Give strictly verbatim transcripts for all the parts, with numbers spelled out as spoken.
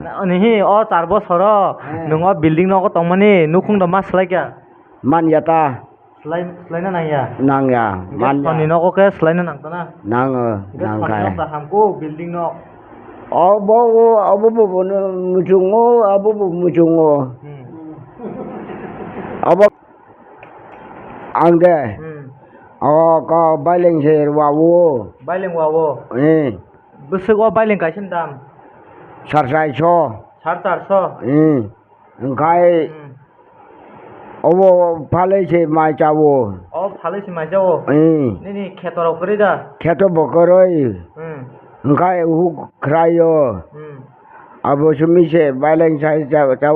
Nihi o char bosoro nwng o building nogo tongmani nukhung da ma swlaikha? Manya ta. Swlai-, swlaina nangya? Nangya, manya. Sonni nogo khe swlaina nangtana? Nango, nangkhe. Sonni nok da hamkuk building nok? Obo, obo bo bono muchungo, abo bo muchungo. Hmm. Obo ang de. Hmm. O ko baileng se wawo. Baileng wawo? Eh. Bwswk o baileng kaisa ni dam? Sar charso. Sar charso? Hmm. Hwnkhe hmm. Obo phalwi se mai chawo. O phalwi se mai chawo? Hmm. Nini kheto rok kwrwi da? Kheto bo kwrwi. Hmm. Hwnkhe huk khraio. Hmm. Abo simi se baileng sai cha, cha,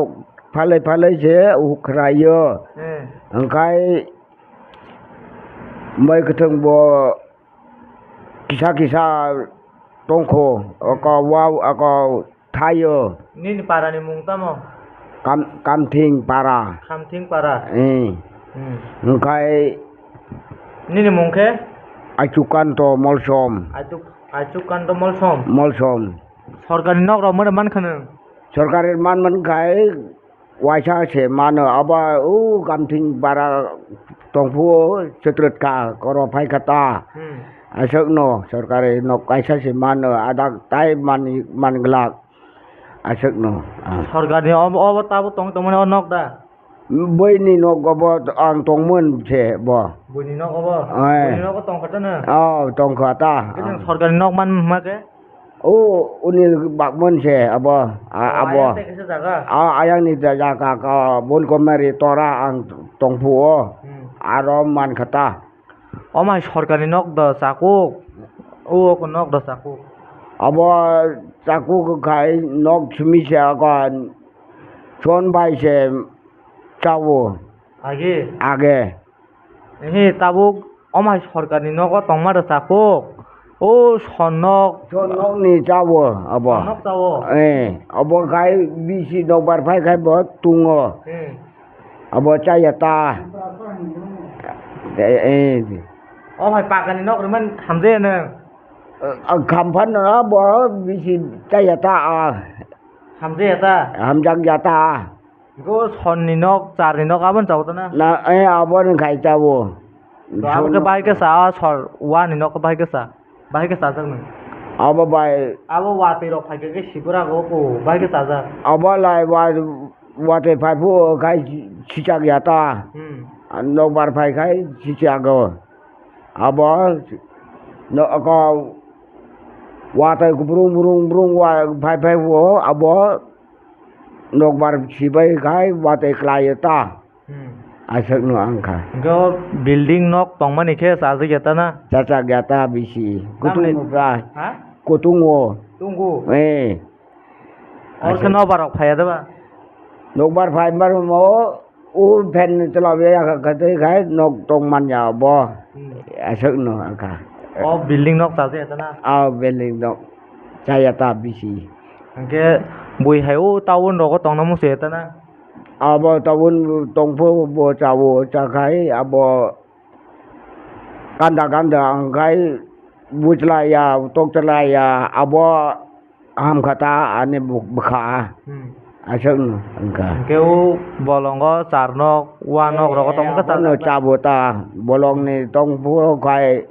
phalwi phalwi se huk khraio. Hmm. Hwnkhe mai kwthwng bo kisa kisa tongkho, oko wa, oko thaio. Nini para ni mung tamo? Kam-, Kamthing para. Kamthing para. Eh. Hmm. Hwnkhe nini mung khe? Achukanto Molsom. Achu-, Achukanto Molsom. Molsom. Sorkari nok rok mano man khano? Sorkari man man khai Waisa se mano, abo o Kamthing bara tongphuru, Chwtrwtka koro phaikha ta. Hmm. Aswkno sorkari nok kaisa se mano, adak tai mani, manglak. Aswkno, ah. Sorkarni obo, obo tabuk tong tongmani o nok da? Buini nok obo ang tongmani se bo. Buini nok obo? Ai. Buini nogo tongkha ta no? Oh, tongkha ta. Khe chwng sorkarni nok man ma khe? O, unil bagmon se abo, a-, abo. Ayang tei kaisa jaga? A, ayang ni jaga ka, Bonkomari tora ang tongphuo. Hmm. Aro mankha ta. O mai sorkar ni nok do chakuk. O, o nok do chakuk. Abo chakuk khai nok simi se ako son bai se chao. Age? Age. Ehe, tabuk omai sorkarni nogo tongma rwchapuk. O sonnok. Sonnokni chao abo. Sonnok chao? Eh, abo khai bisi nokbar phai khai bo tungo. Hmm. Abo chaya ta. Eh, eh. O hai pakani nok rwmani hamjaya nang? Eh, khamphano abo bisi chaya ta, ah. Hamjaya ta? Hamjakya ta. Go sonni nok, charni nok, aboni chao tana? Na, eh, aboni khai chao. To abo khe bahai khe cha, a sor, wani nok khe bahai khe cha. Bahai khe chajak nang. Abo bai. Abo watwi rok phai khe, khe sibura go ko, bahai khe chajak. Abo lai wa, watwi phai phu khai sichak ya ta. Hmm. Nokbar phai khai sichak go. Abo no ko watwi brung brung brung wa phai phai phu abo. Nokbar sibai khai watwi kwlai ta. Hmm. Aswkno wngkha. Hwnkhe o building nok tongmani khe chajak ya ta na? Chajak ya ta bisi. Tamni kutung o bra. Ha? Kutung o. Tungo? Eh. Oro khe nokbar rok phaiya da ba? Nokbar phai mar mo o fan chwla ya kha kha tei khai nok tong man ya bo. Hmm. Aswkno wngkha. O building nok chajak ya ta na? O building nok chaya ta bisi. Hwnkhe bui hai o town rogo tongna muchung ya ta na? Abo town tongphu bo chao chakhai abo kanda kanda wngkhai bujlaiya tokchalaiya abo hamkha ta ani bwkha. Hmm. Aswkno wngkha. Hwnkhe o bolongo charnok wanok rogo tongkha ta. Abono chabo ta bolongni tongphu khai.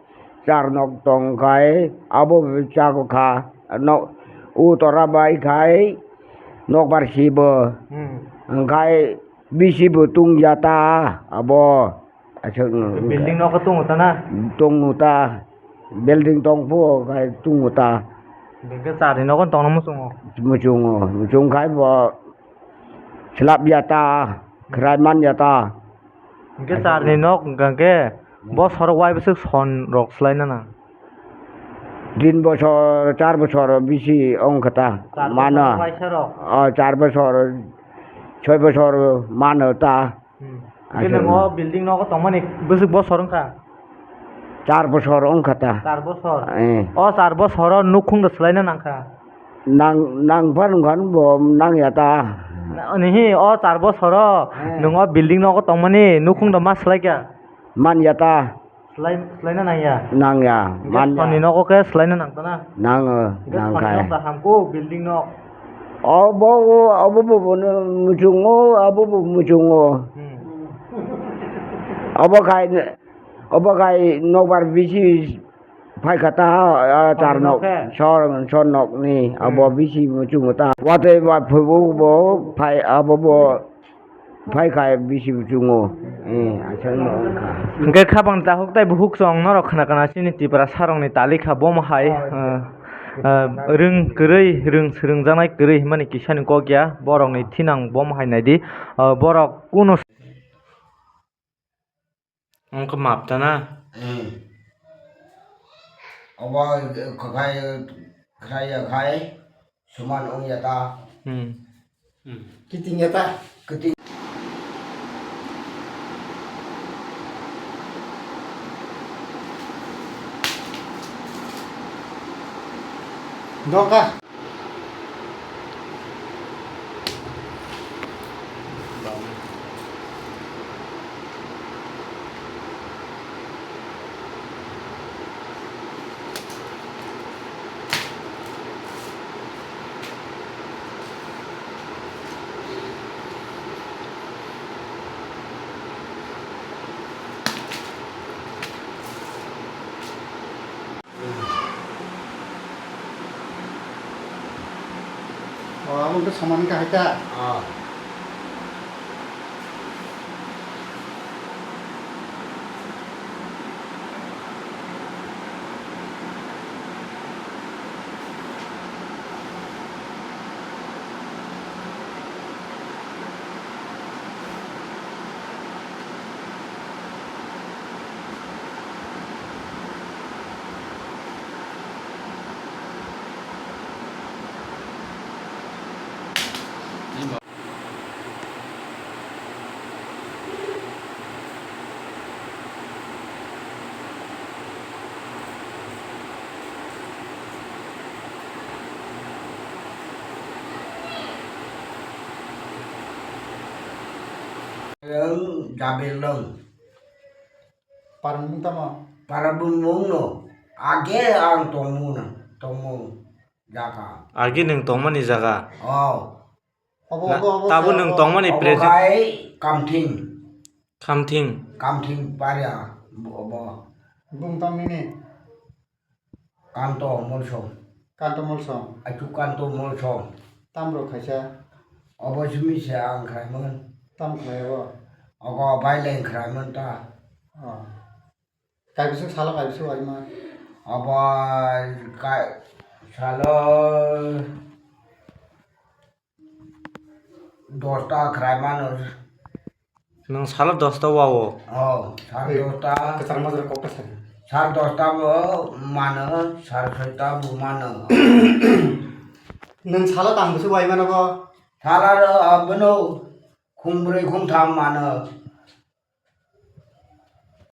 Char nok tong khai, abo chakha, no, u tora bai khai, nokbar sibo. Hmm. Hwnkhe bisi bo tung ya ta, abo. Aswk no. Building nok tung ta na? Tung ta, building tong phu khai tung ta. Hwnkhe char ni nogo tongna muchungo? Muchungo, muchung khai bo slap ya ta, khwrai man ya ta. Hwnkhe charni nok hwnkha khe bosor wai bwswk son rok swlaina nang? Tin bosor, char bosor bisi wngkha ta. Char bosor mano. Waisa rok? O, char bosor, soi bosor mano ta. Hmm. Hwnkhe nwng o building nogo tongmani bwswk bosor wngkha? Char bosor wngkha ta. Char bosor? Eh. O char bosoro nukhung da swlaina nangkha? Nang, nang pha nungkha bo nang ya ta. Na, nihi o char bosoro eh. Nwng o building nogo tongmani nukhung da ma swlaikha? Man ya ta. Swlai, swlaina nang ya? Nang ya, man ya. Sonni nogo khe swlaina nang ta na? Nang, nang khai. Sonni nok da hamkuk building nok. Obo, obo bo bono muchungo, abo bo muchungo. Hmm. Obo khai, obo khai nokbar bisi phaikha ta, ah, tar nok, nok khe? Sor, sor nok ni, hmm, abo bisi muchungo ta. Watwi ba phubu bo phai, abo bo Phai khai bisi chungo. Eh, aswk no wngkha. Hwnkhe khabang takhuk tei bukhuk chwng norok khna khna chini Tiprasa rokni tali kha bomo hai, eh, eh, rwng kwrwi, rwng swrwngjaknai kwrwi hwnmani kisani kok ya, borokni thinang bomo hai naidi, eh, borok kunu Wngkha map ta na? Eh. Obo khai, khai ya khai, suman wng ya ta. Hmm. Kiting ya ta. Kiting. Doka. Oh, abo wngkha soman wngkha hai ta? Ah. Nwng Jabir nwng. Parmung tamo? Parmung nwng no. Age ang tongmung no, tongmung jaga. Age nwng tongmani jaga? Oh. Obo, na, obo, obo, tabo obo. Nwng tongmani obo present. Khai Kamthing. Kamthing. Kamthing paria, obo. Bung tong nini? Kanto Molsom. Kanto Molsom. Achu Kanto Molsom. Tamro khaisa. Obo simi se ang khaimon. Tam khlai obo? Obo bai leng khaimon ta. Oh. Kaibiswk salo kaibiswk waima? Obo kai salo dosta khwrai mano. Nwng salo dosta wao? Oh, sar dosta. Kwchar majra kok ta sari. Sar dosta bo mano, sar soita bo mano. Nwng salo tang bwswk wai mano bo? Salo ro abono khum brwi khum tham mano.